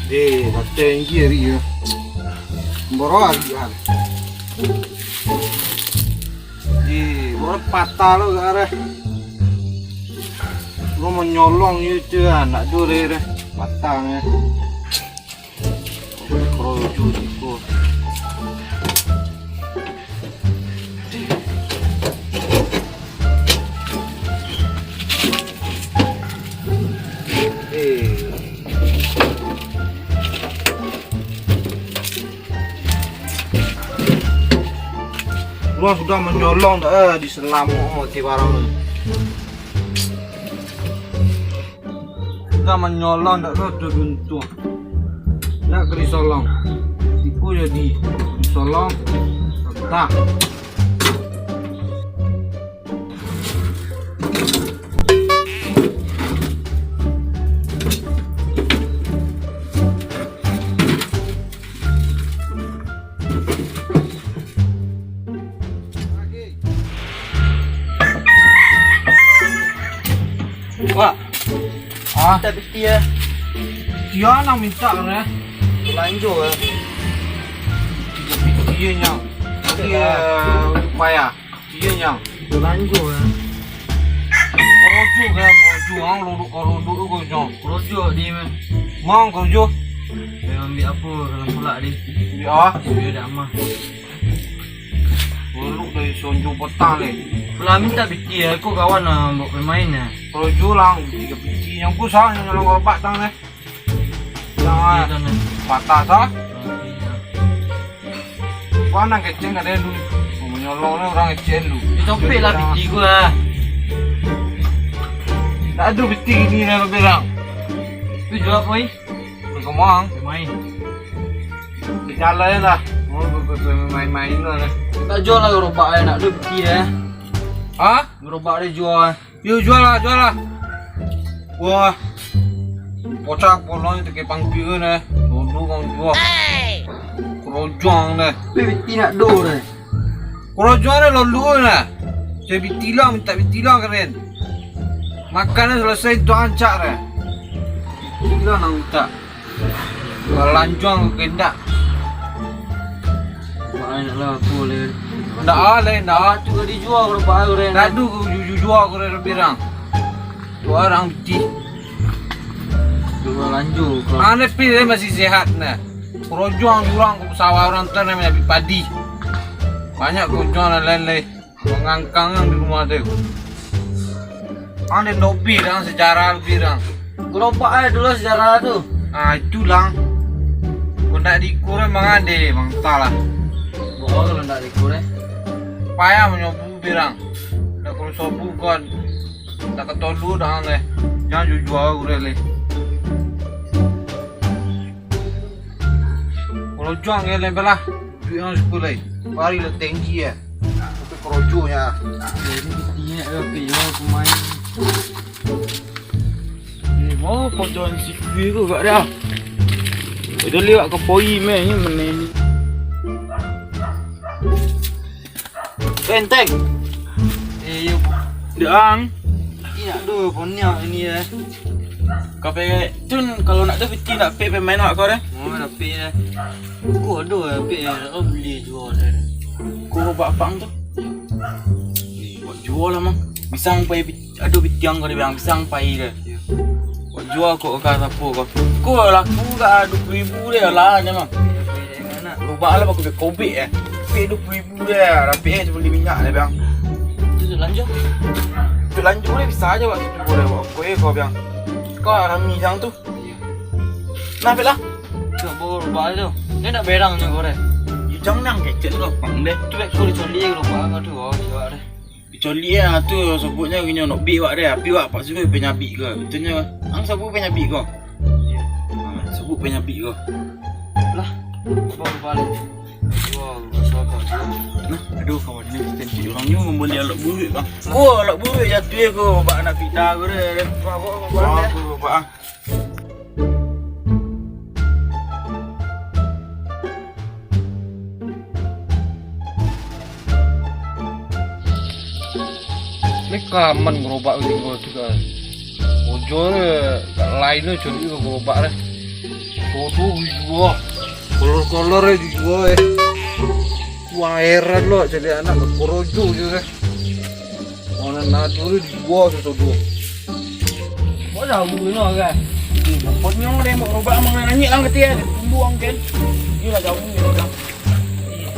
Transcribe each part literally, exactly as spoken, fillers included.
Eh, batenggi ari yo. Boro ari an. Eh, boro patah lo gare. Lo manyolong yo tu, anak tu re re. Patah ni. Krojo siko. Luang sudah manyolong dah, eh, diselamuk mati barang ni. Sudah manyolong dak lo tu runtuh. Dak ka disolong. Iku jadi disolong. Dah. Wak. Ah. Minta piti ya. Iyo, nang minta re. Lanjut ya. Piti nyo. Iyo, payah. Iyo nyo. Lanjut ya. Korojo kah, korojo, ang lodok, korojo tu korojo. Korojo di ma? Mang korojo. Yo, ambiak apo dalam pulak di? Ambiak ah. Iyo, dak mah. Golok dari sonjo petang le. Lah minta piti ya, ko kawan ah, buat pemain ya. Kalau julang tiga piti, yang ku salah yang nyolong obat tang le. Yang, ah, patah sah. Ko nang keceng ado lu. Mau nyolong ni orang keceng lu. Dicopek lah piti gua. Tak ada piti ini lah lebih lang. Tu jual apa, ih? Kemang. Main. Di jalan lah. Oh, main-main lah. Tak jual lah gerobak eh, nak duit piti eh. Hah? Gerobak dia jual. Yo, jual lah, jual lah. Wah. Pocah polong tu ke pangkir ni. Dulu kau jual. Kerojang ni. Tapi piti nak do ni. Korojo ado lalu nah. Cari bitilang, minta bitilang keren. Makan dah selesai tu ancak dah. Bitilang nak minta. Balanjuang ke kendak. Banyak lah aku le. Ndak ah, le, ndak ah. Tu ka dijual berapa hari? Ndak ado ku ju-, ju-, jual ku le lebih rang. Tu orang biti. Jual lanjut kau. Ane pi le masih sehat nah. Korojo ang jurang ko sawah urang tu namo nyo padi. Banyak korojo ang lain lai. Mangangkang ang di rumah tu. Ang den dobi dang sejarah lebih dang. Gerobak eh dulu sejarah tu. Ah, itu lang. Ko ndak diikur emang ade, emang entahlah. Bohong kalau ndak diikur eh. Payah manyobu birang. Ndak kalau sobu kon. Ndak katolu dang leh. Jangan jujua urang leh. Kalau juang ya leh belah. Duit ang suku lai. Pari lah tinggi ya. Tapi korojo ya. Jadi ketiak lah, kayo pemain. Eh, mau kodoan sikui ko gak dah. Itu liwat ke poi meh, ni mana ni? Benteng. Eh, yo. Dang. Iya, aduh, poniak ini ya. Kape tun kalau nak tu piti nak pe pemain awak kau deh. Oh, nak pe ya. Ko ado lah, Pik, eh, nak bali juo deh. Ko bapak ang tu. Buek juo lah, Mang. Bisa ang pai pi-, ado piti ang ko deh, Bang. Bisa ang pai deh. Iyo. Buek juo ko ka sapo ko. Ko laku ka duo puluah ribu deh lah, deh, Mang. Iyo, Pik, deh, nak. Rubah lah, baku kobek, eh. Pik duo puluah ribu deh, rapik, eh, cuma bali minyak deh, Bang. Tu, tu lanjut. Tu lanjut deh, bisa aja, Bang. Ko deh, Bang. Ko, eh, ko, Bang. Ko rami jang tu. Iyo. Nah, Pik lah. Tu, baru rubah tu. Dia nak berang nyo goreng. Ijang nang kecek tu gampang deh. Tu, Pik, suruh dicoli je rubah kau tu. Oh, siwak deh. Dicoli ah tu, sebutnyo inyo nak bik wak deh. Tapi wak paksu ko penyabik ko. Itu nyo, ang sabu penyabik ko. Iyo. Ha, sabu penyabik ko. Lah, baru rubah deh. Wah, rubah siwak tu. Nah, aduh, kawan ni, kita cari orang nyo, membeli alok buruik, Bang. Oh, alok buruik jatuh ko, bak anak pita ko deh. Wah, wah, wah, wah, wah. Ni kaman gerobak ko tingga tu kan. Ojo ni, lain ni curi ko gerobak ni. Waduh, dijual. Kolor-kolor ya dijual ya. Wah, heran lo, jadi anak berkorojo je deh. Mana nado ni dijual tu tu. Kok jauh ni lah kan? Pokoknya dia buat robak, mana nanyik lah kata dia. Tunggu ang kan. Dia lah jauh ni lah.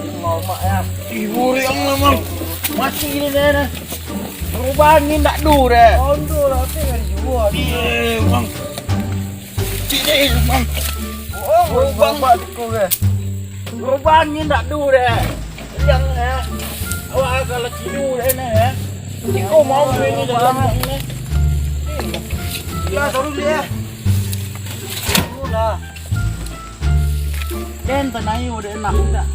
Ih, mamak ya. Ih, buri ang memang. Mati ni dah dah. Robak ni ndak do dah. Kondo lah, apa yang dijual? Iya, bang. Cik deh, bang. Oh, bang. Robak tiko ke? Robak ni ndak do deh. Yang eh. Awak kalau tidur deh ni eh. Tiko mau ni dalam ni. Ya, taruh dia. Taruh lah. Den tanai udah enak udah.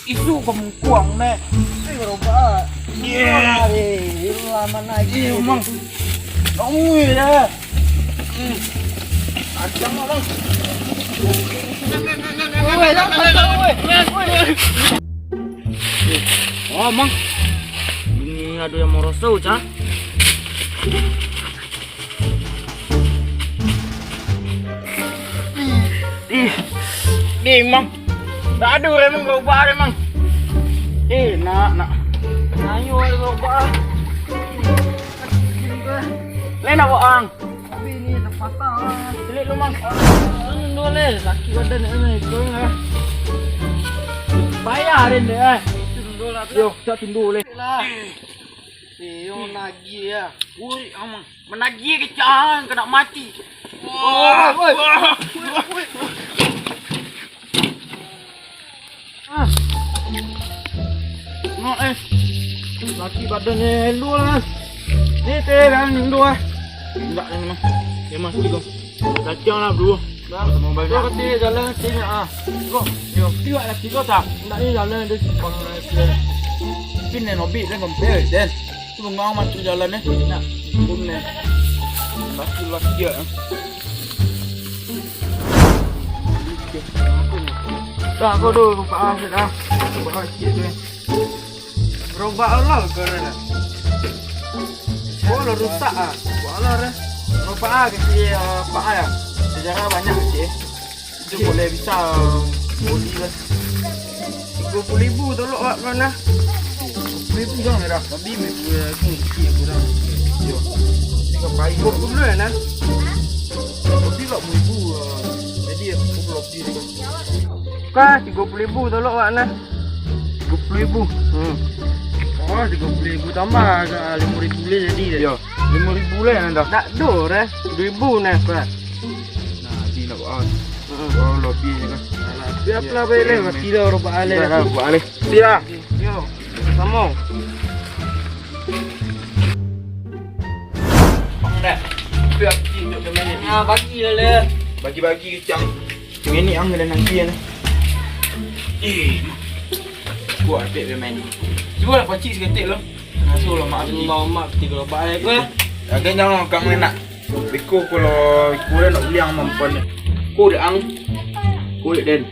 Isu kemungkuang deh. Eh, robak. Iya. Ari, lu lama lagi. Iya, Mang. Nongui dah. Hmm. Acang, Mang. Woi, dah, dah, dah, woi. Woi. Oh, Mang. Ini ada yang merosot, cah. Ih, ih, Mang. Tak ada orang, Mang, kau ubah deh, Mang. Eh, nak, nak. Ayo, ayo, kau ubah. Lain nak buat, Ang? Tapi ini terpatah lah. Selit lu, Mang. Tunduk leh, sakit badan ni, itu lah. Payah deh, deh. Tunduk lah. Yo, kita tunduk leh. Lah. Eh, yo, nagih ya. Woi, Amang. Menagih kecang, kena mati. Wah, woi. Ah. Nak, eh. Laki badan ni lu lah. Ni teh, dah, ni dua. Enggak, ni mah. Dia mah tiga. Kacang lah, bro. Bang, kau kata jalan sini, ah. Tiga. Yo, tiga lah, tiga tak? Enggak, ni jalan dia simpang lah, dia. Tapi ni, Nobi, dia kempel, Den. Tu bengong mah tu jalan eh. Nak turun eh. Batu lah dia. Tak, kau tu, buka ah, set ah. Buka ah, sikit tu eh. Berubah Allah kau ni lah. Oh, lah rusak ah. Buat Allah eh. Berubah ah, kecil ah, pak ah. Sejarah banyak kecil eh. Itu boleh bisa boli lah. Tiga puluh ribu tolok awak kan lah. Tiga puluh ribu jangan lah. Tapi minggu aku sikit aku dah. Yo. Tiga puluh ribu dulu ya nah. Tapi tak puluh ribu. Jadi aku perlu lebih juga. Kah, tiga puluh ribu tolok awak nah. Tiga puluh ribu. Hmm. Oh, tiga puluh ribu tambah agak lima ribu leh jadi deh. Yo, lima ribu leh nah dah. Tak do dah. Dua ribu nah, Kah. Nah, di nak buat. Heeh. Oh, lobby ni kan. Alah, biar pula baik leh, mati dah orang buat alih. Dah, dah, buat alih. Mati dah. Yo, sama. Bang dah. Biar kecil untuk pemain ni. Ah, bagi lah leh. Bagi-bagi kecang. Cuma ni ang kena nanti ya. Eh, kuat dek pemain ni. Cuba lah pacik seketik lo. Ngasuh lah mak. Ngasuh lah mak, tiga lobak eh. Kau ya? Agak jangan kang ni nak. Beko kalau iko dah nak uliang mampan. Ko dek ang. Ko dek den.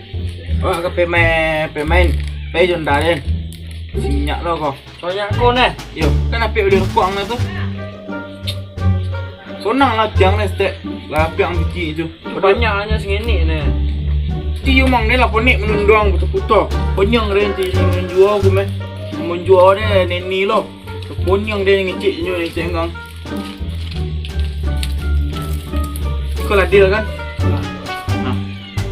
Awak ka pemain, pemain. Pai jonda den. Sinyak lo ko. Banyak ko neh. Yo, kan apik uliang rokok ang tu. Sonang lah tiang neh stek. Lah apik ang biji tu. Banyak hanya sengini neh. Ti umang ni lah ponik menundang puto-puto. Ponyang den ti menjual ko meh. Menjual den neni lo. Ponyang den ngecek nyo ngecek ang. Kau lah deal kan? Nah.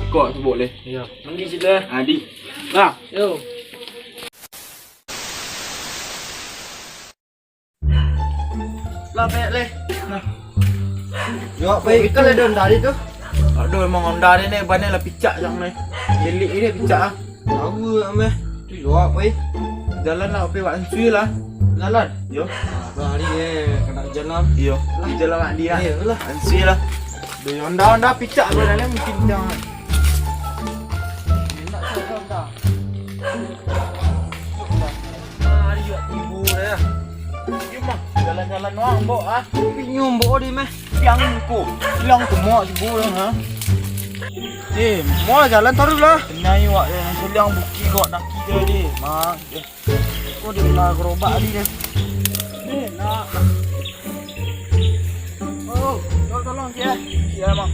Kau tu boleh. Iya. Mandi sila. Adi. Nah. Yo. Lah, pek leh. Nah. Yo, baik. Kau lah ada Honda di tu? Aduh, emang Honda ni, ni, ban ni lah picak jang ni. Delik ni picak ah. Tahu ameh. Tu yo, apa eh? Jalan lah, apa wak ansui lah. Jalan. Yo. Hari eh kena jalan. Iyo. Lah. Jalan lah dia. Iyolah. Ansui lah. Di Honda, Honda picak tu dah ni mungkin jang. Enak tu Honda. Ah, iyo tibu dah. Iyo mah, jalan-jalan wang bok ah. Pinyum bok di meh. Piang ko. Piang ko mok tibu dah ha. Eh, mau jalan taruh lah. Kenai wak yang suliang bukit kok daki dia di. Mak. Ko di rumah gerobak tadi deh. Ni nak. Oh, tolong, tolong, Cik, eh. Iya, Mang.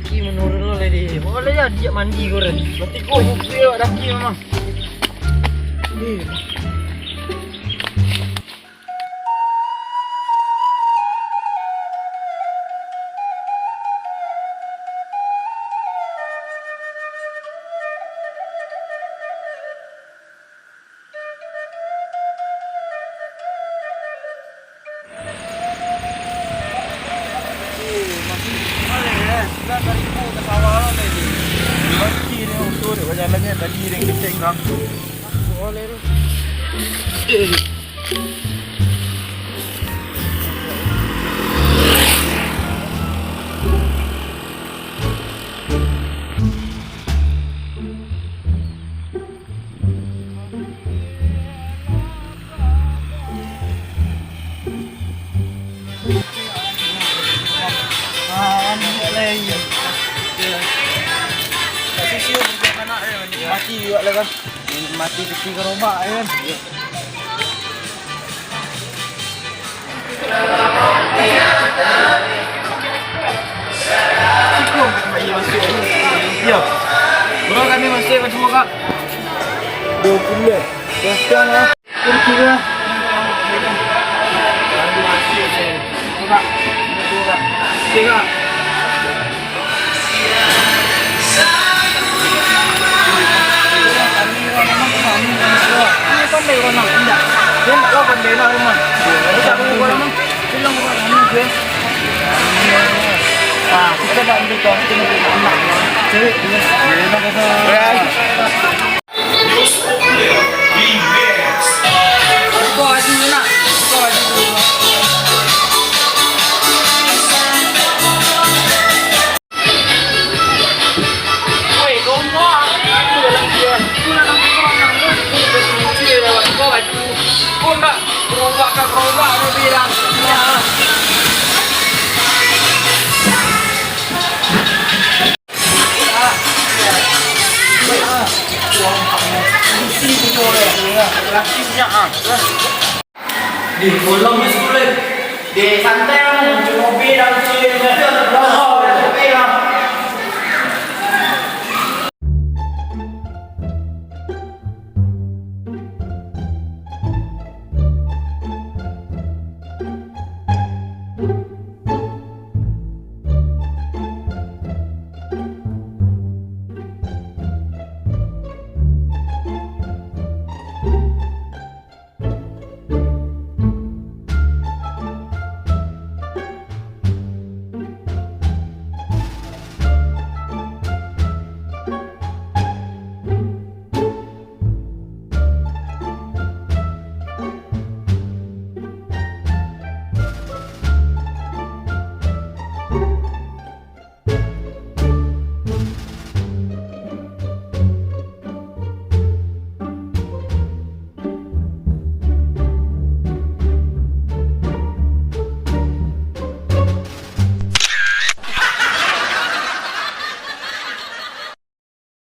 Ki menurun lo, Lady. Boleh ya, dia mandi goreng. Berarti gua juga daki memang. Mati juga lah kan. Mati piti gerobak ya kan. Yo. Bro, kami masih bersama Kak. Dua puluh. Sekarang ah. Kursi lah. Kak. Kak. Ini pandai orang nak, indak. Dia nak lah pandai nak rumah. Dia tak tahu orang nak. Bilang orang nak dia. Ah, kita dah ambil tahu, kita nak ambil anak. Cewek dia. Dia nak kata. Buka baju nak. Buka baju dulu. Woi, domba. Itu dalam dia. Itu dalam dia. Itu dalam dia. Buka baju. Kau nak berubah ke berubah, dia bilang. Ya. Di kolam ni sepuluh. Di santai lah, cuci mobil dah cuci.